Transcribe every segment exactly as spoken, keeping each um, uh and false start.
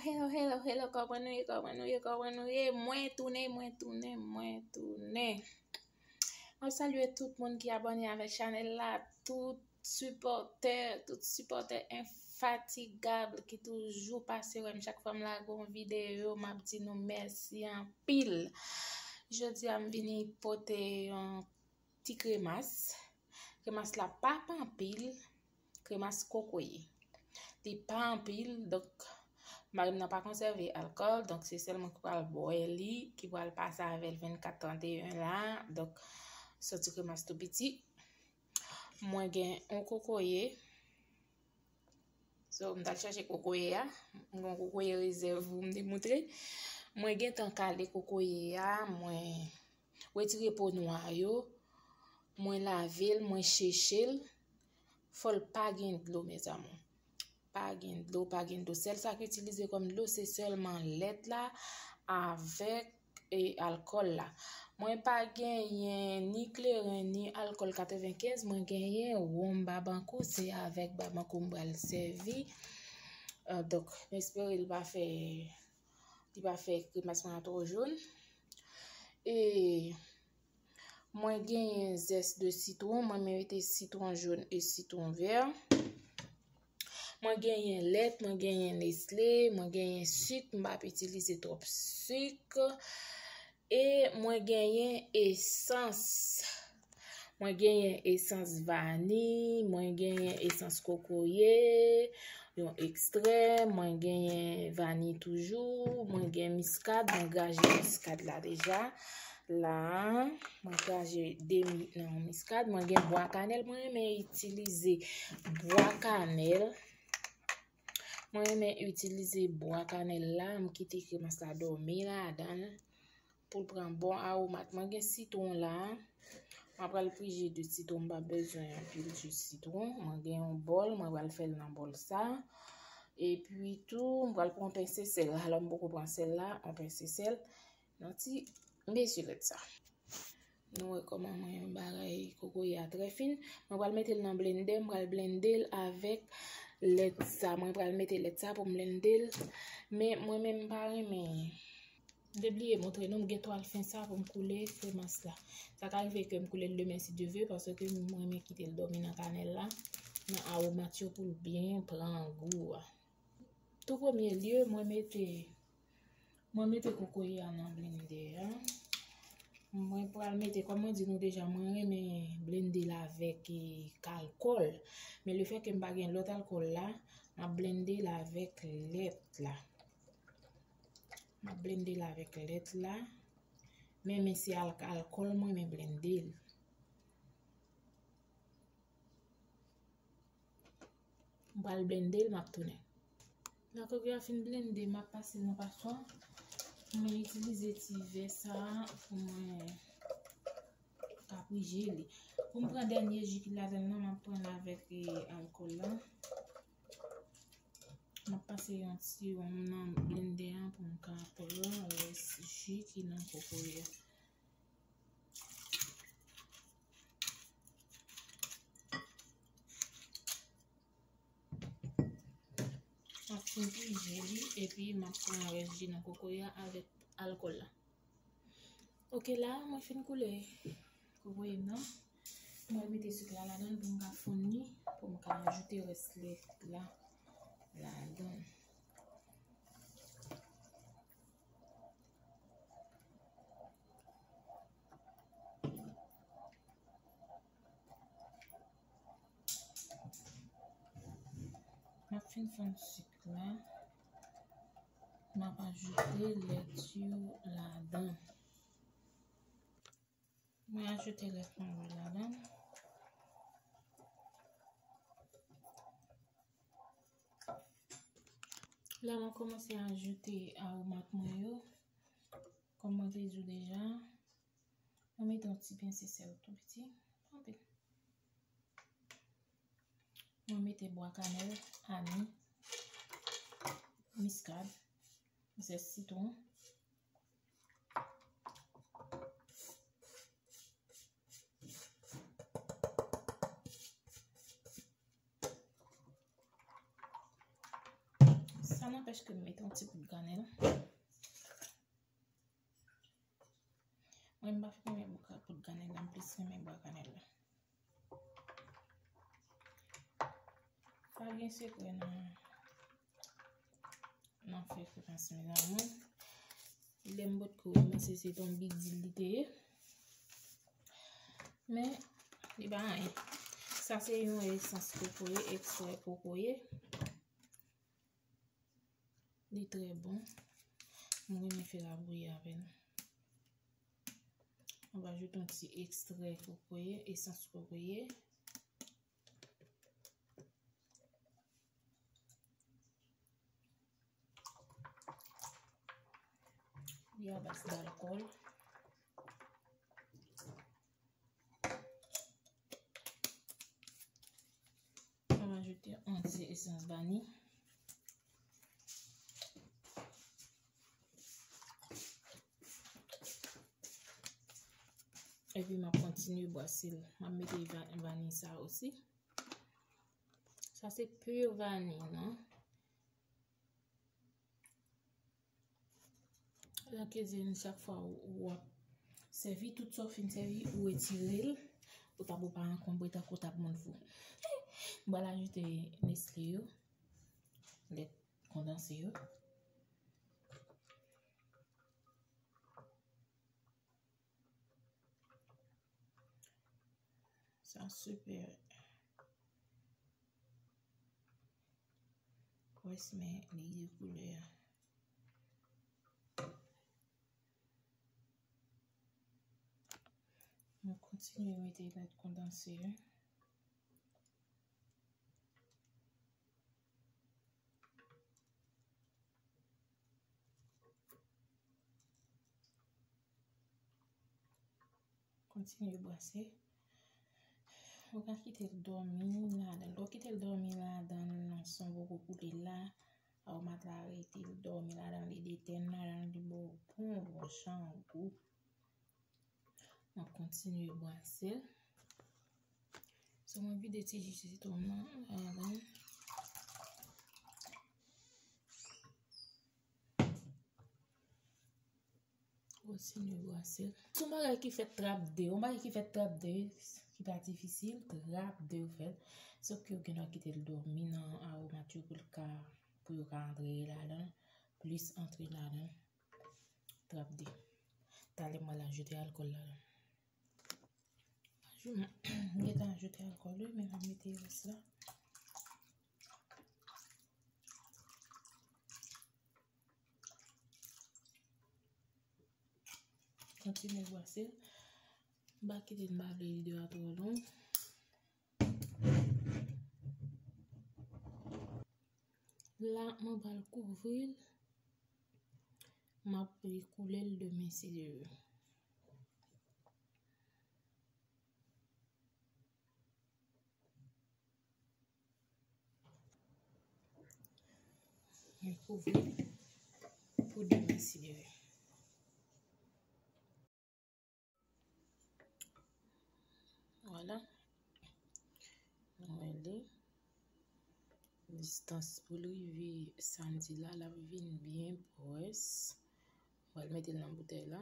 Hello, hello, hello, kòman nou ye, kòman nou ye, kòman nou ye? Mwen tounen, mwen tounen, mwen tounen. Mwen salye tout moun ki abòne avèk chanèl la, tout sipòtè, tout sipòtè enfatigab ki toujou pase wè m chak fwa m lage yon videyo, m ap di nou mèsi anpil. Jodi a m vini pote yon ti kremas. Kremas la pa anpil, kremas kokoye. Li pa anpil, donk mari m nan pa konsève alkòl, donk se sèl mwen ki pral bwè li, ki pral pase avè l vennkat tranteyen la. Donk se yon ti kremas tou piti. Mwen gen yon kokoye. So, m t al chache kokoye a. M gen yon kokoye rezèv pou m te moutre. Mwen gentan kale kokoye a. Mwen retire po nwa yo. Mwen lave l, mwen cheche l. Fò l pa gen dlo, mezanmi. Pa gen dlo, pa gen dlo. Sèl sa k itilize kòm dlo, se sèlman lèt la avèk e alkòl la. Mwen pa genyen ni kleren ni alkòl katrevenkenz, mwen genyen wonm Babankou, se avèk Babankou m pral sèvi. Euh, donk, m espere li pa fè, li pa fè kremas mwen an twò jòn. E mwen genyen zès de sitwon, mwen mete sitwon jòn e sitwon vè. Mwen genyen lèt, mwen genyen Nestlé, mwen genyen sik, m p ap itilize twòp sik. E mwen genyen esans. Mwen genyen esans vani, mwen genyen esans kokoye, yon ekstrè, mwen genyen vani toujou, mwen gen miskad, mwen graje miskad la deja. La, mwen graje demi nan yon miskad. Mwen gen bwa kanèl, mwen renmen itilize bwa kanèl. Mwen renmen itilize bwa kanèl la, m kite kremas la dòmi ladan l pou l pran bon awomat. Mwen gen sitwon la. Mwen pral pran ji de sitwon, m pa bezwen anpil ji sitwon. Mwen gen yon bòl, mwen pral fè l nan bòl sa. Epi tou, mwen pral pran yon pense sèl. Alò, m poko pran sèl la, yon pense sèl. Yon ti mezi lèt sa. Nou wè kòman mwen bagay kokoye a trè fin. Mwen pral mete l nan blendè, mwen pral blende l avèk lèt sa. Mwen pral mete lèt sa pou m blende l. Men mwen menm m pa renmen. M te bliye montre nou, m gen twal fen sa pou m koule kremas la. Sa ka rive ke m koule l demen si Dye vle, paske m renmen kite l dòmi nan kanèl la, nan awomat yo pou l byen pran gou a. Tou premye lye, mwen mete, mwen mete kokoye a nan blendè a. Mwen pral mete, kòm mwen di nou deja, mwen renmen blende l avèk, e, alkòl. Men lefètke m pa gen lòt alkòl la, m ap blende l avèk lèt la. M ap blende l avèk lèt la. Men, men se al-, alkòl mwen renmen blende l. M pral blende l, m ap tounen. Lè kokoye a fin blende, m ap pase l nan paswa. Mwen itilize ti vè sa a pou mwen kapab jele. Pou m pran dènye ji ki ladan l nan, m ap pran l avèk, e, alkòl la. M ap pase yon ti wonm nan blendè an pou m ka pran rès ji ki nan kokoye a. M ap fin pije li, epi m ap pran rès ji nan kokoye a avèk alkòl la. Oke, la, mwen fin koule kokoye m nan. Mwen mete sik la ladan l pou m ka fonn li, pou m ka ajoute rès lèt la ladan l. M ap fin fonn sik la. M ap ajoute lèt yo ladan. Mwen ajoute lèt mwen yo ladan. La, mwen kòmanse ajoute awomat mwen yo. Kòm mwen te di w deja, mwen mete yon ti pense sèl tou piti, pa anpil. Mwen mete bwa kanèl, ani, miskad, zès sitwon. Sa nan Èske m mete yon ti poud kanèl? Mwen, m pa fin renmen bwa ka-, poud kanèl la, m plis renmen bwa kanèl la. Pa gen sekrè nan, nan fè frekans, mezanmi. Lè m potko kòmanse, se t on big deal li te ye. Men, li pa anyen. Sa se yon esans kokoye, ekstrè kokoye. Li trè bon. Mwen renmen fè labouyi avè l. Mwen va ajoute yon ti ekstrè kokoye, esans kokoye. Li a baz dalkòl. Mwen ajoute yon ti esans vani. Epi m ap kontinye bwase l. M ap mete va-, vani sa osi. Sa se pure vanille, non? Nan kizin, chak fwa w, w ap sèvi, tout sa w fin sèvi, ou retire l, pou tab ou pa ankonbre tankou tab moun fou. M pral ajoute Nestlé yo, lèt kondanse yo. Sa super. Wès, men li gen koulè a. Mwen kontinye mete lèt kondanse yo. Kontinye bwase. Ou ka kite l dòmi ladan l. Lè w kite l dòmi ladan l, nan san poko koule la, awomat la rete l dòmi ladan l, li detèn ladan l, li ba w bon, bon jan gou. M ap kontinye bwase l. So, mwen vide ti ji sitwon nan ladan l. Kontinye bwase l. Se yon bagay ki fèt trapde. Yon bagay ki fèt trapde, ki pa difisil, trapde ou fè l. Sòf ke ou gen dwa kite l dòmi nan awomat yo pou l ka, pou yo ka antre ladan l, plis antre ladan l. Trapde. Talè m pral ajoute alkòl ladan l. M gentan ajoute alkòl wi, men m ap mete rès la. Kontinye bwase l. M pa kite l, m pa vle videyo a twò long. La, mwen pral kouvri l. M ap rekoule l demen, si Dye vle. Mwen kouvri pou demen, si Dye vle. Vwala. Nou wè li. Distans pou l rive samdi la, l ap vin byen pwès. Mwen pral mete l nan boutèy la.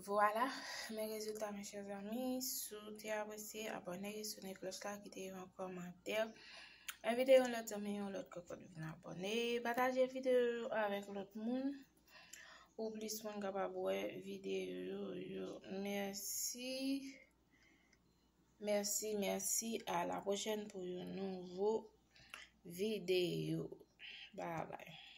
Vwala, men rezilta, mes chers amis. Si w te apresye, abòne, sonnen klòch la, kite yon kòmantè. Envite yon lòt zanmi, yon lòt kòkòt vin abòne. Pataje videyo yo avèk lòt moun pou plis moun kapab wè videyo yo. Mèsi. Merci, merci. À la prochaine pour un nouveau vidéo. Bye bye.